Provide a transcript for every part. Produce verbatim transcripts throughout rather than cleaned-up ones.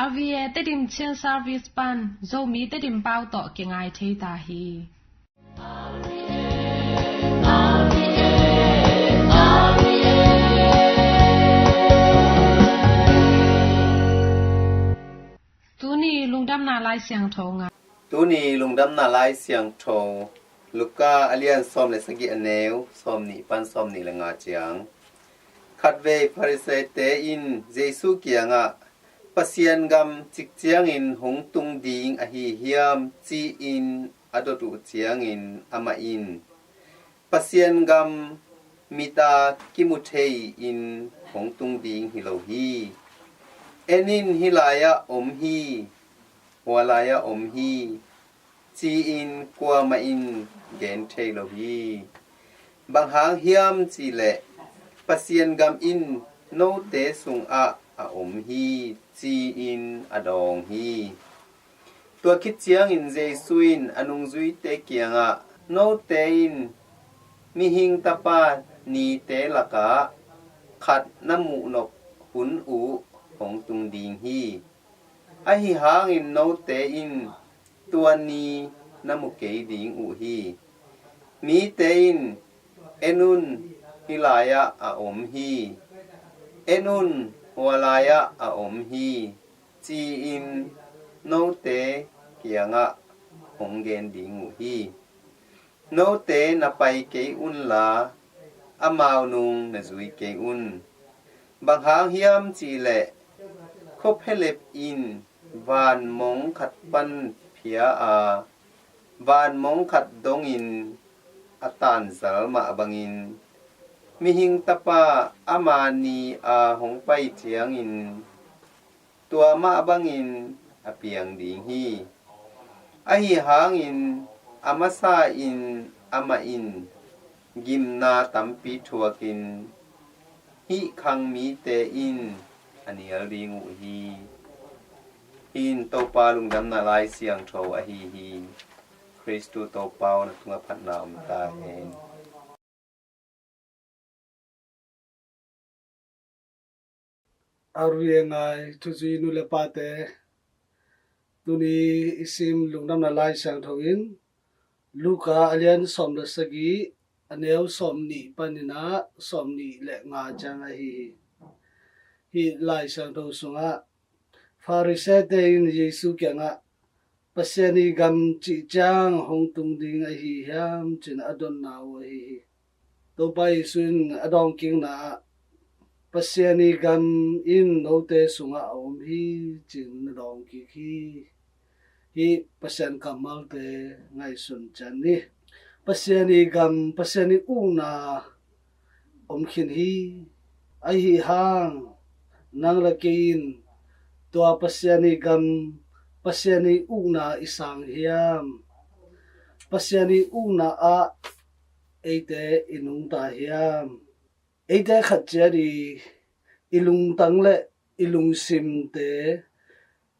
R V A Tedim Chin Service pan Zomi Tedim pau tawh kingai thei ta hi. Tuni lungdamna Lai Siangtho nga. Tuni lungdamna Lai Siangtho, Luka a lian sawm le sagih, a neu sawm nih pan sawm nih le nga ciang. Khatvei Pharisee-te in Jesu kiangah, "Pasian gam cik ciangin hong tung ding ahi hiam?" ci-in a dot uh ciangin amah in, "Pasian gam mit a kimu thei-in hong tung ding hi lo hi. En in, hih lai-ah om hi, hua lai-ah om hi," ci-in kuamah in gen thei lo hi. Bang hang hiam cihleh, "Pasian gam in note sungah a om hi," ci-in a dawng hi. Tua khit ciangin Jesu in a nungzuite kiangah, "Note in Mihing Tapa nite lakah khat na muh nop hun uh hong tung ding hi. Ahi hangin note in tua ni na mu kei ding uh hi. Mite in, 'En un, hih lai-ah a om hi. En un, hua lai-ah a om hi,' ci-in note kiangah hong gen ding uh hi. Note na pai kei unla, amau nung na zui kei un. Bang hang hiam cihleh, khuaphialep in vanmong khat pan phia a, vanmong khat dongin a tanzal mah bangin, Mihing Tapa ama ni a hong pai ciangin tua mah bangin a piang ding hi. Ahi hangin a masa in amah in gimna tampi thuakin hih khang mite in a nial ding uh hi.'" Hih in Topa lungdamna Lai Siangtho ahi hi. Khristu Topa aw, na tungah phatna om ta hen. R V A ngai thuzui nu le pate, tuni i sim lungdamna Lai Siangtho in Luka a lian sawm le sagih, a neu sawm nih panin ah sawm nih le nga ciang ahi hi. Hih Lai Siangtho sungah Pharisee-te in Jesu kiangah, "Pasian i gam cih ciang hong tung ding ahi hiam?" ci-in a dotna uh ahi hi. Topa Jesu in a dawngkikna ah, "Pasian i gam in note sungah a om hi," ci-in a dawngkik hi. Hih Pasian kammalte ngaihsun ciat ni. Pasian i gam, Pasian i ukna om khin hi. Ahi hang nang le kei in tua Pasian i gam, Pasian i ukna i sang hiam? Pasian i ukna ah eite i nungta hiam? Eite khat ciat i, i lungtang le i lungsimte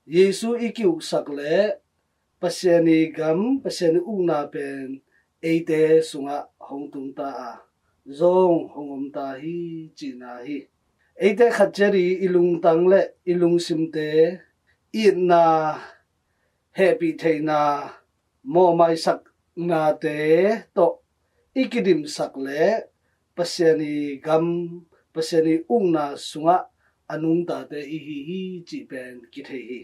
Jesu i ki-uksak leh Pasian i gam, Pasian i ukna pen eite sungah hong tung ta a, zong hong om ta hi cihna hi. Eite khat ciat i, i lungtang le i lungsimte itna, hehpih theihna, mawhmaisaknate tawh i kidimsak leh Pasian i gam, Pasian i ukna sungah a nungtate i hi hi cih pen kithei hi.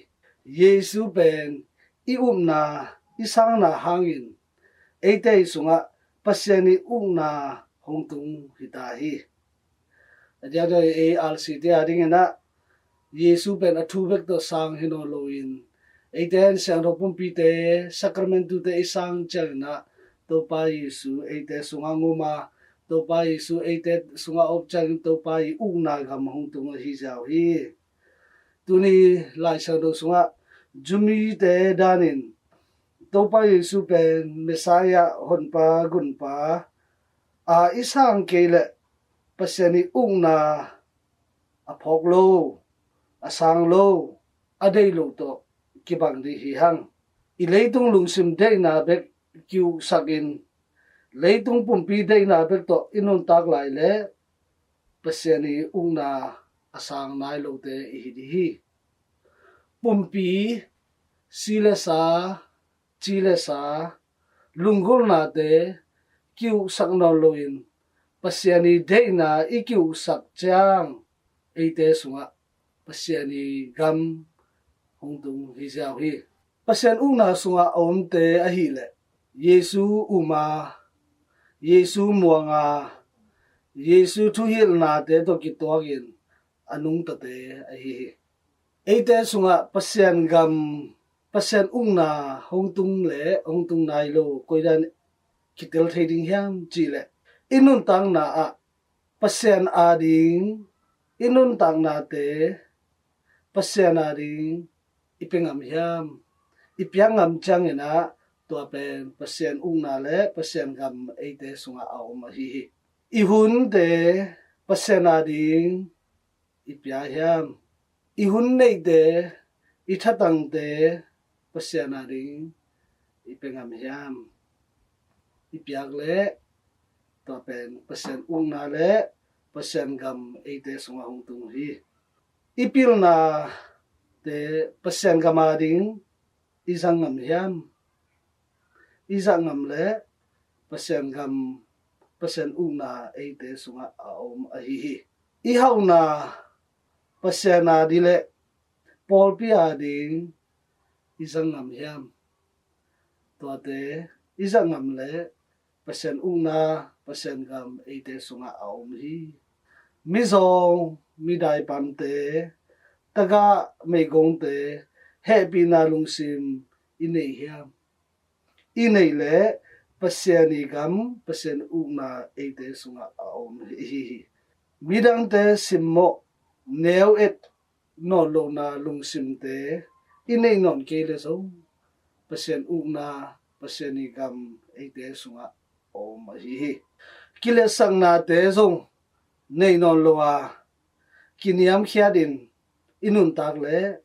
Jesu pen i upna, i sangna hangin eite sungah Pasian i ukna hong tung hi ta hi. A diakdiak ei R C te a dingin ah Jesu pen a thu bek tawh sang hi nawn loin, eite in siangtho pumpite, sacramentu-te i sang ciangin ah Topa Jesu eite sungah ngum a, Topa Jesu eite sungah op ciangin Topa i ukna gam hong tung ahi ziau hi. Tuni Lai Siangtho sungah Jumite danin Topa Jesu pen Messiah, honpa, gunpa a i sang kei leh Pasian i ukna a phawk lo, a sang lo, a deih lo tawh kibang dih hi hang. I leitung lungsim deihna bek ki-uksakin, leitung pumpi deihna bek tawh i nuntak lai leh Pasian i ukna a sang nai lote i hi dih hi. pumpi, si le sa, ci le sa, lunggulhnate ki-uksak nawn loin Pasian i deihna i ki-uksak ciang eite sungah Pasian i gam hong tung hi ziau hi. Pasian ukna sungah a omte ahileh Jesu uma, Jesu muanga, Jesu thuhilhnate tawh kituakin a nungtate ahi hi. Eite sungah Pasian gam, Pasian ukna hong tung le hong tung nai lo koidan kitel thei ding hiam cihleh i nuntakna ah Pasian ading i nuntaknate Pasian ading i pia ngam hiam? I piak ngam ciangin ah tua pen Pasian ukna le Pasian gam eite sungah a om ahi hi. I hunte Pasian ading i pia hiam? I hun neite, i thatangte Pasian ading i pia ngam hiam? I piak leh tua pen Pasian ukna le Pasian gam eite sungah hong tung hi. I pilnate Pasian gam ading i zang ngam hiam? I zang ngam leh Pasian gam, Pasian ukna eite sungah a om ahi hi. I hauhna Pasian ading le pawlpi ading i zang ngam hiam? Tuate i zang ngam leh Pasian ukna, Pasian gam eite sungah a om hi. Mizawng, midaipamte, tagah, meigongte hehpihna lungsim i nei hiam? I neih leh Pasian i gam, Pasian ukna eite sungah a om hi hi. Midangte simmawh, neu et nawn lohna lungsimte i neih nawn kei leh zong Pasian ukna, Pasian i gam eite sungah a om ahi hi. Kiletsaknate zong nei nawn lo a kiniamkhiatin i nuntak leh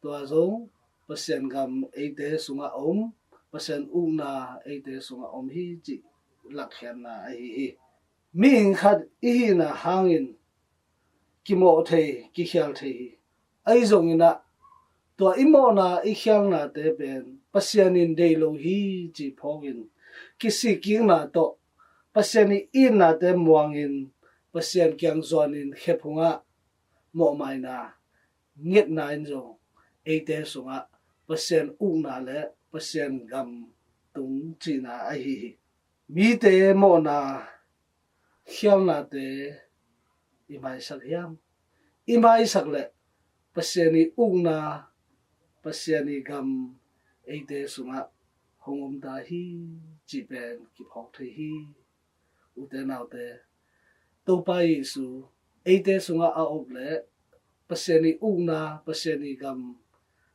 tua zong Pasian gam eite sungah a om, Pasian ukna eite sungah a om hi cih lakkhiatna ahi hi. Mihing khat i hihna hangin kimawh thei, kikhial thei hi. Ahi zongin ah tua i mawhna i khialnate pen Pasian in deih lo hi ci phawkin kisikkikna tawh Pasian i itnate muangin Pasian kiang zuanin khe phungah mawhmaina ngetna in zong eite sungah Pasian ukna le Pasian gam tung cihna ahi hi. Mite mawhna khialnate i maisak hiam? I maisak leh Pasian i ukna, Pasian i gam eite sungah hong om ta hi cih pen kiphawk thei hi. Ute naute, Topa Jesu eite sungah a om leh Pasian i ukna, Pasian i gam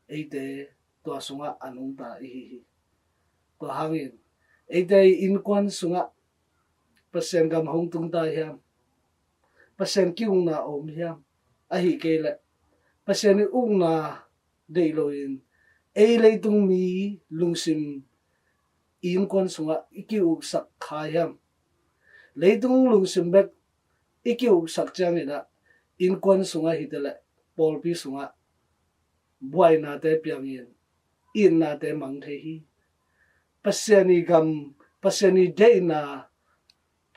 eite tua sungah a nungta i hi hi. Tua hangin eite i innkuan sungah Pasian gam hong tung ta hiam? Pasian ki-ukna a om hiam? Ahi kei leh Pasian i ukna deih loin ei leitung mi lungsim i innkuan sungah i ki-uksak kha hiam? Leitung lungsim bek i ki-uksak ciangin ah innkuan sungah hi ta leh pawlpi sungah buainate piangin itnate mang thei hi. Pasian i gam, Pasian i deihna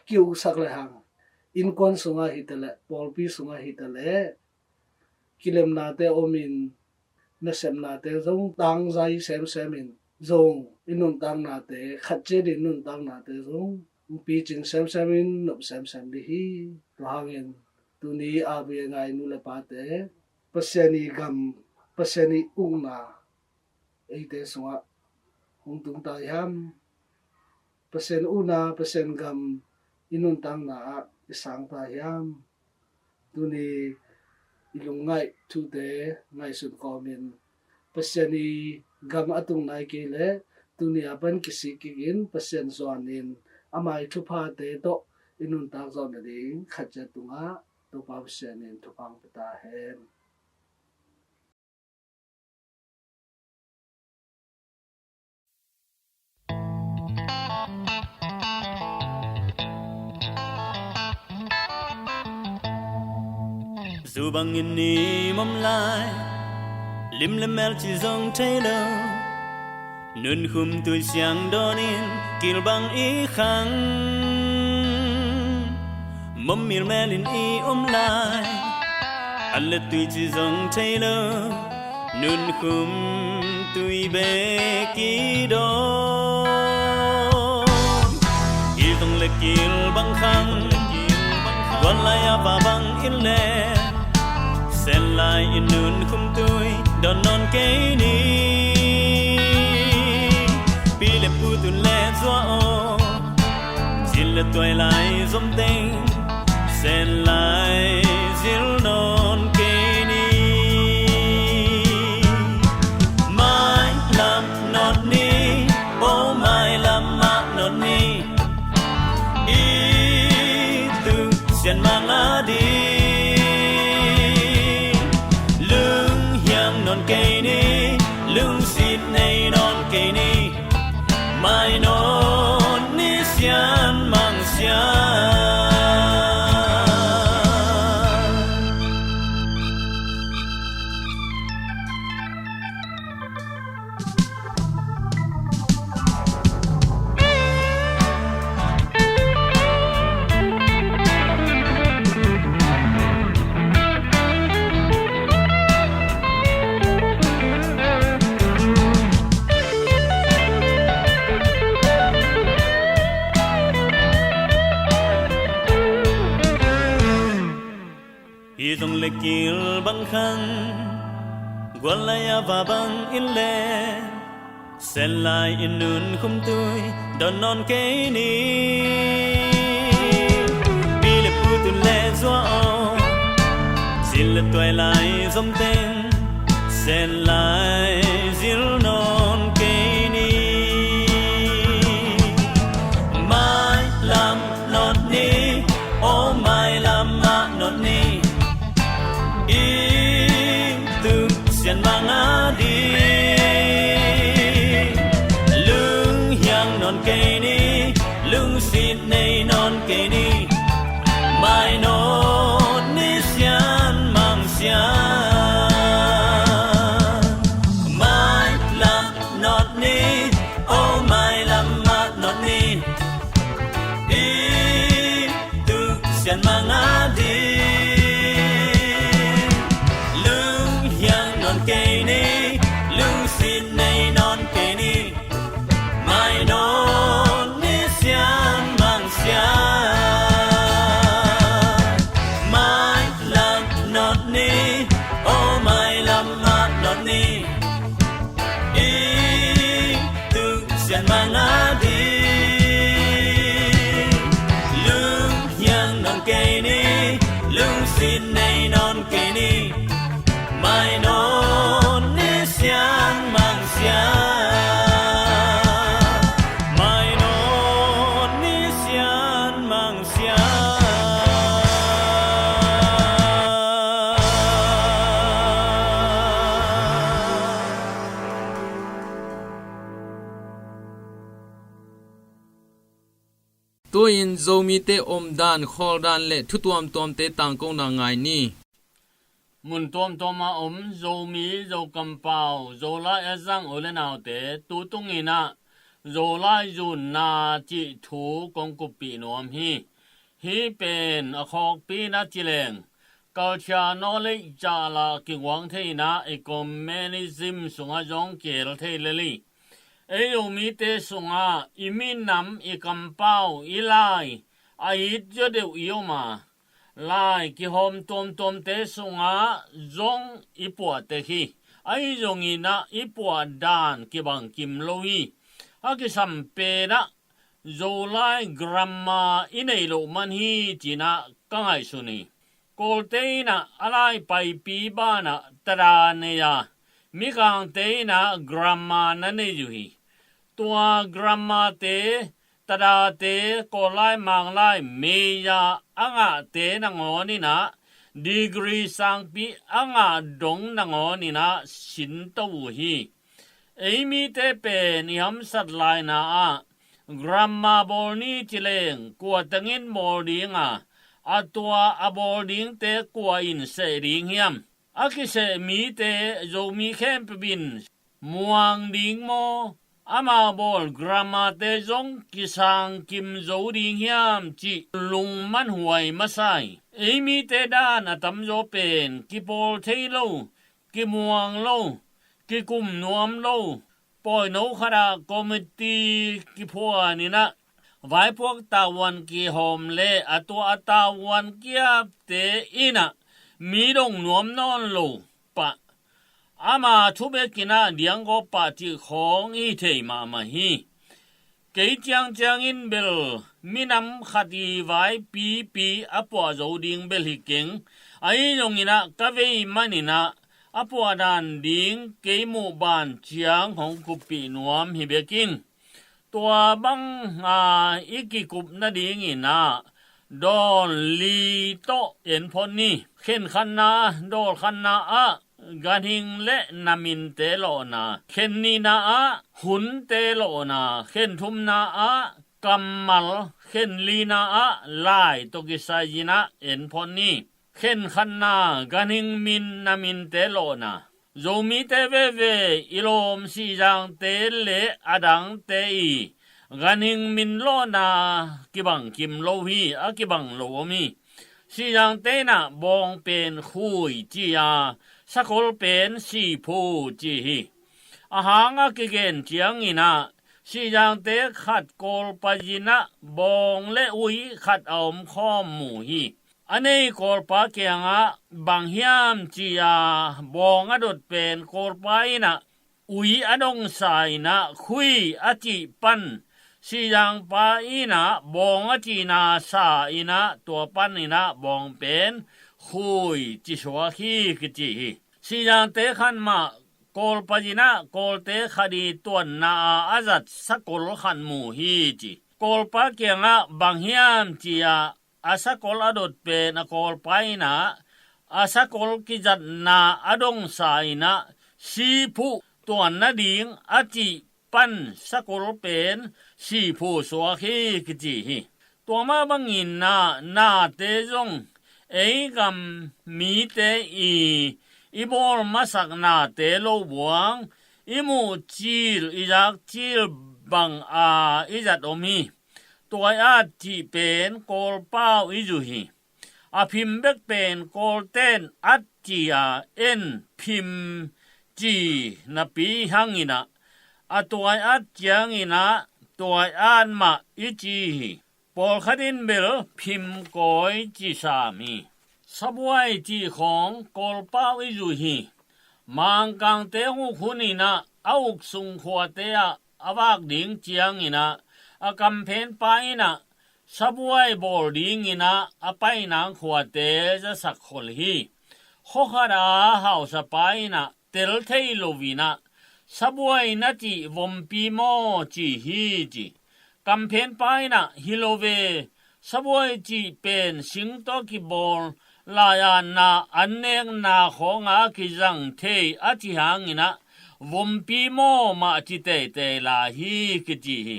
ki-uksak lehang innkuan sungah hi ta leh pawlpi sungah hi ta leh kilemnate omin, nasepnate zong tangzai semsemin zong i nuntaknate khat ciat in nuntaknate zong picing semsemin nop semsem dih hi. Tua hangin tuni a bia ngai nu le pate, Pasian i gam, Pasian i ukna eite sungah hong tung ta hiam? Pasian ukna, Pasian gam i nuntakna ah i sang ta hiam? Tuni i lungngaih thute ngaihsun kawmin Pasian i gam a tung nai kei leh tuni a pan kisik kikin Pasian zuanin ama i thuphate tawh i nuntak zawh nading khat ciat tungah Topa Pasian in thupha hong pia ta hen. Zu bangin i om lai, Lim le mel ci zong thei lo, nunkhum tui siang dawnin kilbang i khang. Momil melin i om lai, an le tui ci zong thei lo, nunkhum tui bek i dawn. Kil zong le kilbang khang, guan lai a va bang in le, sen lai in nunkhum tui dawn nawn kei ni. Pi le pu tun le zua aw, cil le tuai lai zom teng, sen lai zil nawn kei ni. Mailam nawt ni, aw mailam mah nawt ni. I tung sian manga ding, lunghiang nawn kei ni, lungsit nei nawn kei ni. Mai nawn ni, sian mang sian. Hi zong le kilbang khang, gual lai a va bang in le, sen lai in nunkhum tui dawn nawn kei ni. Pi le pu tun le zua aw, cil le tuai lai zom teng, sen lai zil nawn kei ni. Mailam nawt ni, aw mailam mah nawt ni. I tung sian manga ding, lunghiang nawn kei ni, lungsit nei nawn kei ni. Mai nawn ni, sian mang sian. Mailam nawt ni, aw mailam mah nawt ni. I tung sian manga ding, lunghiang nawn kei ni, lungsit nei nawn kei ni. Mai nawn ni, sian mang sian. Mailam nawt ni, aw mailam mah nawt ni. I tung sian manga ding, lunghiang nawn kei ni, lungsit nei nawn kei ni. Mai nawn ni, sian mang sian. Mai nawn ni, sian mang sian. Tu-in Zomite omdan, khawldan le thu tuamtuamte tangkona ngai ni. Mun tuamtuama om Zomi, Zo kampau, Zolai a zang u le naute, tu tungin ah Zolai zunna cih thu kong kuppih nuam hi. Hih pen a khawkpi na ci leng, culture knowledge zahlah kiguang theihna, ecumenism sungah zong kihel thei lel hi. Ei Zomite sungah i minam, i kampau, i lai a it zaw deuh i om a, lai kihawm tuamtuamte sungah zong i puah tek hi. Ahi zongin ah i puah dan kibang kim lo hi. A kisam pen ah Zolai grammar i neih loh man hi ci-in ah ka ngaihsun hi. Kawlte in ah a lai paipi banah tada nei a, Mikangte in ah grammar na nei uh hi. Tua grammarte, tadate, Kawl lai, Mang lai, mei-a a ngahte nangawn in ah, degree sangpi a ngah dong nangawn in ah sinto uh hi. Ei mite pen i hamsat laina ah grammar bawl ni ci leng, kua tengin bawl ding a, a tua a bawl dingte kua in seh ding hiam? A kiseh mite Zomi khempeuh in muang ding maw, ama bawl grammar-te zong kisangkim zo ding hiam cih lungmanhuai masa hi. Ei mite dan a tamzaw pen kipawl thei lo, kimuang lo, kikum nuam lo, pawino khatah committee kiphuan in ah, vaipuak tavuan kihawm le a tua a tavuan kiapte in ah mi dong nuam nawn lo pah, ama thu bek in ah dianggawp pah cih khawng i thei mahmah hi. Kei ciangciang in bel minam khat i vaipipi a puah zo ding bel hi keng. Ahi zongin ah ka vei manin ah a puah dan ding kei muh ban ciang hong kuppih nuam hi bek ing. Tua banga i kikup nadingin ah dawn li tawh en phot ni. Khen khatna, dawl khatna ah ganhing le naminte lawhna, khen nihna ah hunte lawhna, khen thumna ah kammal, khen lina ah lai tawh kisai-in ah en phot ni. Khen khatna, ganhing min naminte lawhna. Zomite veve i lawm Sihzangte le a dangte i ganhing min lawhna kibang kim lo hi, a kibang lo om hi. Sihzangte in ah bawng pen Khui ci a, sakol pen Siphu ci hi. A hang a kigen ciangin ah Sihzangte khat Kawlpa-in ah bawng le ui khat a om khawm mu hi. A nei Kawlpa kiangah bang hiam ci a, bawng a dot pen Kawlpa in ah ui a dongsa in ah Khui a cih pan, Sihzangpa in ah bawng a cihna sa in ah tua pan in ah bawng pen Khui ci suak hi kici hi. Sihzangte khat mah Kawlpa-in ah Kawlte khat i tuanna a a zat sakol khat mu hi ci. Kawlpa kiangah bang hiam ci a, a sakol a dot pen a Kawlpa in ah a sakol kizatna a dongsa in ah Siphu tuan nading a cih pan sakol pen Siphu suak hi kici hi. Tua mah bangin ah nate zong ei gam mite i i bawl masak nate lo buang, i muh cil i zak cil bang a i zat om hi. Tuai-at cih pen Kawlpau i zuih hi. A phim bek pen Kawlten at ci a, en phim ci napi hangin ah a tuai-at ciangin ah tuai-at mah i ci hi. Pawlkhat in bel phim kawi ci sam hi. Sabuai cih khawng Kawlpau i zuih hi. Mangkangte hong uk hun in ah a uk sung khuate ah a vak ding ciangin ah a kamphenpa in ah sabuai bawl dingin ah a painang khuate zasak khol hi. Khua khat a hausapa in ah tel thei lo in ah sabuai na cih vompi maw ci hi ci. Kamphenpa in ah hi lo ve, sabuai cih pen sing tawh kibawl lai-atna an nekna khawngah a kizang thei a ci hangin ah vompi maw mah ci teitei lai hi kici hi.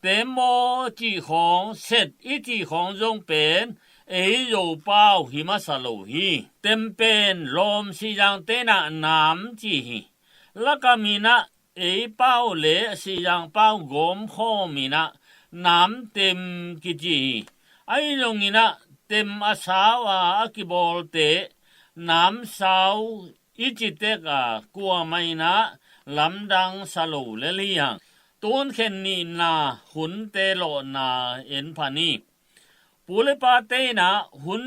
Tembaw cih khawng, set i cih khawng zong pen ei Zopau hi masa lo hi. Tem pen lawm Sihzangte in ah nam ci hi. Lakam in ah ei pau le Sihzang pau gawmkhawm in ah nam tem kici hi. Ahi zongin ah tem a sau a a kibawlte nam sau i ci tek a, kuamah in ah lamdang sa lo lel hi hang. Tun khen nihna, hunte lawhna en pha ni. Pu le pate in ah hun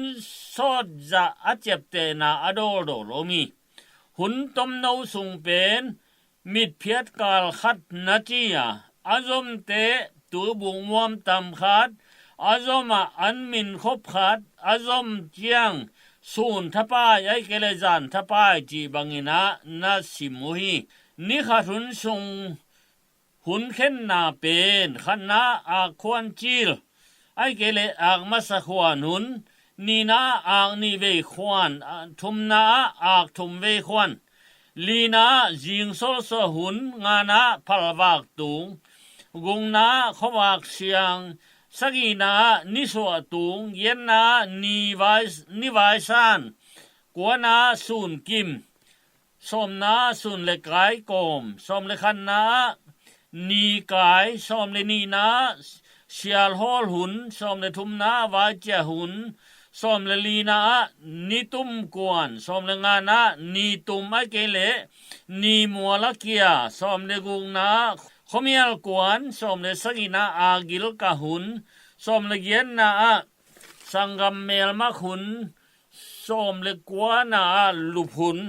sawtzah a ciaptehna a dawldawl om hi. Hun tomno sung pen mitphiat kal khat na ci a, a zomte tuibuk muam tam khat, a zom ah an min khop khat, a zom ciang sun thapai, ahih kei leh zan thapai cih bangin ah na sim uh hi. Ni khat hun sung hun khenna pen khatna ah ak khuan cil, ahih kei leh ak masa khuan hun, nihna ah ak nih vei khuan, thumna ah ak thum vei khuan, lina ah zing sawlsawh hun, ngana ah phalvak tung, gukna ah khuavak siang, sagihna ah nisuah tung, giatna ah ni vai, ni vaisan, kuana ah Sun Kim, sawmna ah Sun le Kai Kawm, sawm le khatna ah Ni Kai, sawm le nihna ah Sial Hawl Hun, sawm le thumna ah Vai Cia Hun, sawm le lina ah Ni Tum Kuan, sawm le ngana ah Ni Tum ahih kei leh Ni Mual a Kia, sawm le gukna ah Khuamial Kuan, sawm le sagihna ah Agil Ka Hun, sawm le giatna ah Sanggam Mel Mak Hun, sawm le kuana ah Lup Hun,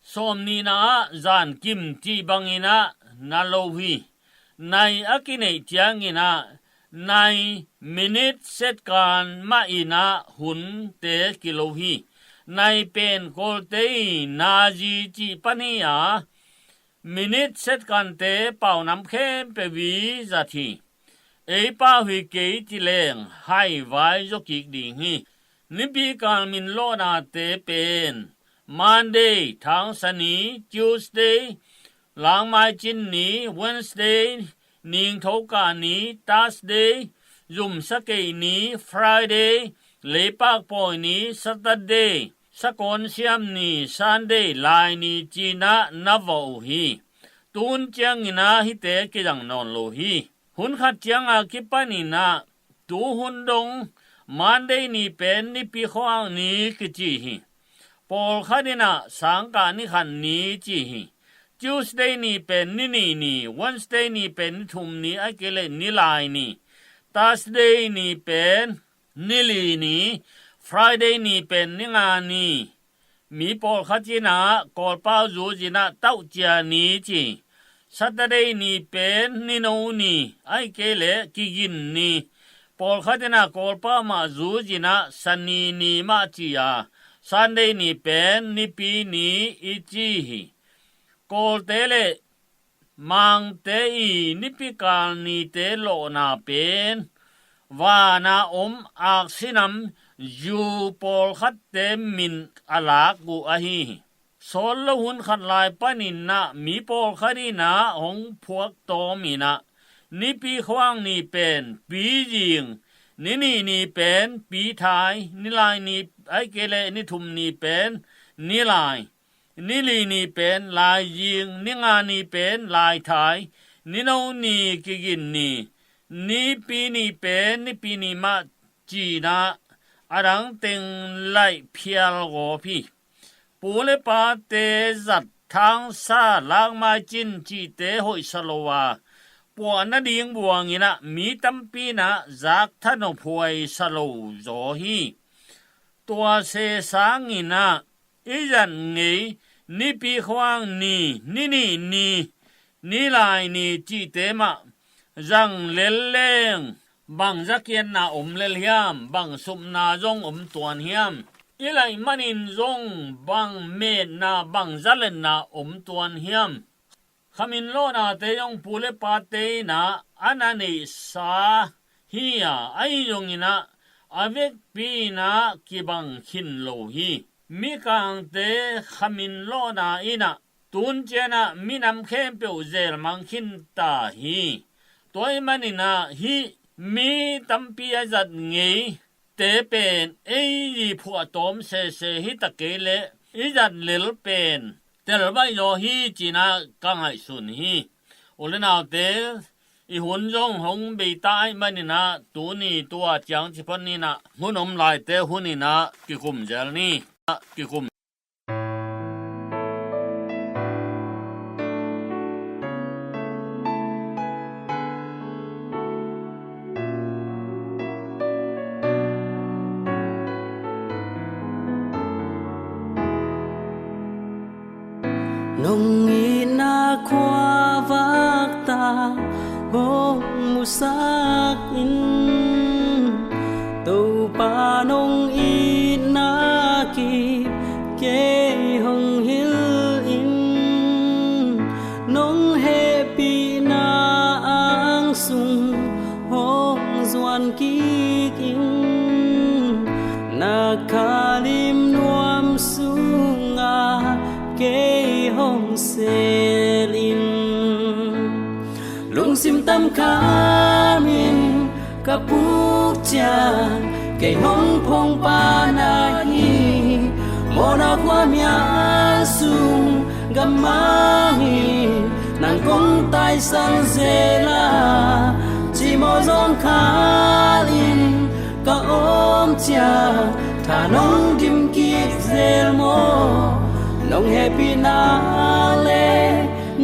sawm nihna ah Zan Kim cih bangin ah na lo hi. Nai a kineih ciangin ah nai, minute, second mah in ah hunte kilo hi. Nai pen Kawlte i nazi cih pan hi a, minute, secondte paunam khempeuh i zat hi. Ei pau hi kei ci leng haivai zaw kik ding hi. Nipi kal min lawhnate pen Monday, Thangsa ni, Tuesday, Langmai Cin ni, Wednesday, Ningthokah ni, Thursday, Zumsakeih ni, Friday, Leipak Pawi ni, Saturday, Sakawn Siam ni, Sunday, Lai ni ci-in ah na vawh uh hi. Tun ciangin ah hihte kizang nawn lo hi. Hun khat ciang a kipanin ah tu hun dong Monday ni pen Nipi Khuang ni kici hi. Pawlkhat in ah Sangkah ni khat ni ci hi. Tuesday ni pen Ni Nih ni, Wednesday ni pen Ni Thum ni, ahih kei leh Ni Lai ni, Thursday ni pen Ni Li ni, Friday ni pen Ni Nga ni. Mi pawlkhat in ah Kawlpau zuzi-in ah Tauhcia ni ci, Saturday ni pen Ni No ni, ahih kei leh Kigin ni. Pawlkhat in ah Kawlpau mah zuzi-in ah Sani ni mah ci a, Sunday ni pen Nipi ni i ci hi. Kawlte le Mangte i nipi kal nite lawhna pen vana om aksinam zu pawlkhatte min a lak uh ahi hi. Sawl lo hun khat lai panin ah mi pawlkhat in ah hong phuaktawm in ah Nipi Khuang ni pen Pi Zing, Ni Nih ni pen Pi Thai, Ni Lai ni, ahih kei leh Ni Thum ni pen Ni Lai, Ni Li ni pen Lai Zing, Ni Nga ni pen Lai Thai, Ni No ni Kigin ni, Nipi ni pen Nipi ni mah ci-in ah a dang teng laih phial gawp hi. Pu le pate zat Thangsa, Langmai Cin cihte hoihsa lo a, puah nading buang in ah mi tampi in ah zak thanop huaisa lo zaw hi. Tua se sangin ah i zat ngei Nipi Khuang ni, Ni Nih ni, Ni Lai ni cihte mah zang lel leng bang zakiatna om lel hiam, bang supna zong om tuan hiam? I laih manin zong bang metna, bang zaletna om tuan hiam? Khamin lawhnate zong pu le pate in ah a na neihsa hi a, ahi zongin ah a vekpi in ah kibang khin lo hi. Mikangte khamin lawhna in ah tun ciang ah minam khempeuh zelmang khin ta hi. Tua ahih manin ah hih mi tampi a zat ngei te pen ei i phuahtawm sese hi ta kei leh i zat lel pen telbaih zaw hi ci-in ah ka ngaihsun hi. U le naute, i hun zong hong bei ta ahih manin ah tuni tua ciang ci phan ni in ah, hun om laite hun in ah kikum zel ni, kikum. Nong itna khuavak tawh hong musak in, Topa nong itna kip kei hong hilh in, nong hehpihna ang sung hong zuan kik in, na khalim nuam sungah kei hong seel in. Lungsim tam khamin ka puk ciang kei hong phong pah na hi. Mawhna khuamial sung gammang in nang kong taisan zel a, cimawh zawng khal in ka om ciang tha nong dim kik zel maw? Nong hehpihna le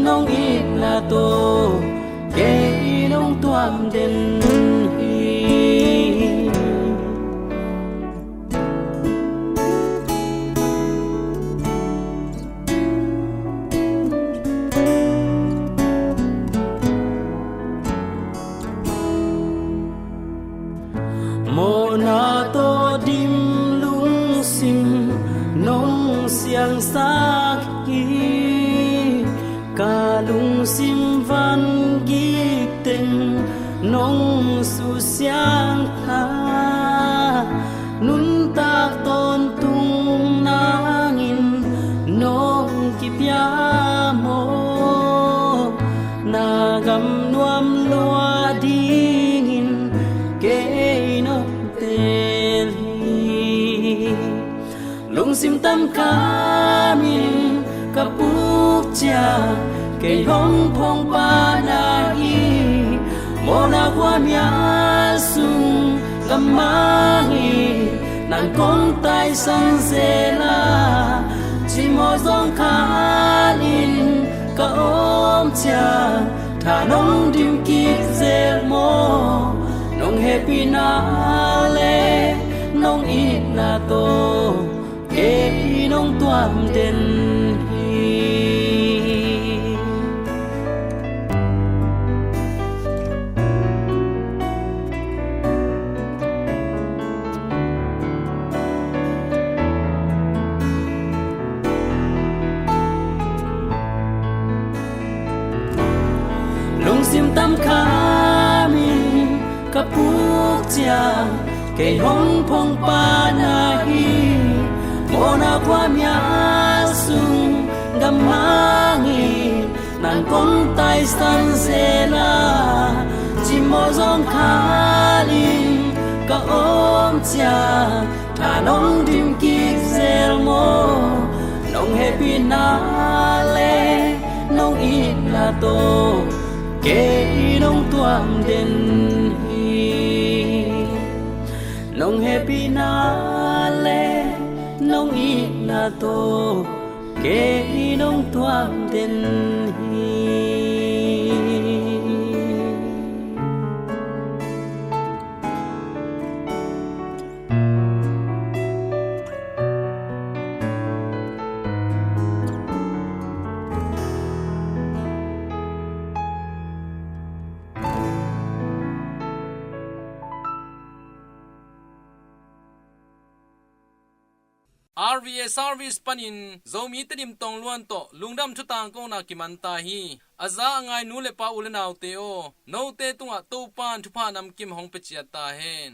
nong itna tawh kei nong tuam den hi. Mawhna tawh dim lungsim nong siangsak hi. Ka lungsim van gik teng nong susiang kha. Nuntak tawntung nangin nong kipia maw? Na gam nuam lua dingin kei nong tel hi. Lungsim tam khamin ka puk ciang kei hong phongpha na hi. Mawhna khuamial sung gammang in nang kong taisan zel a, cimawh zawng khal in ka om ciang tha nong dim kik zel maw? Nong hehpihna le nong itna tawh kei nong tuam den hi. Lungsim tam khamin ka puk ciang kei hong phongpha na hi. Mawhna khuamial sung gammang in nang kong taisan zel a, cimawh zawng khal in ka om ciang tha nong dim kik zel maw? Nong hehpihna le nong itna tawh kei nong tuam den hi. Nong hehpihna le nong itna tawh kei nong tuam den hi. R V A service panin Zomi Tedim Tongluan tawh lungdam thutang kona kiman ta hi. A za a ngai nu le pa, u le naute aw, note tungah Topan thupha namkim hong pia ciat ta hen.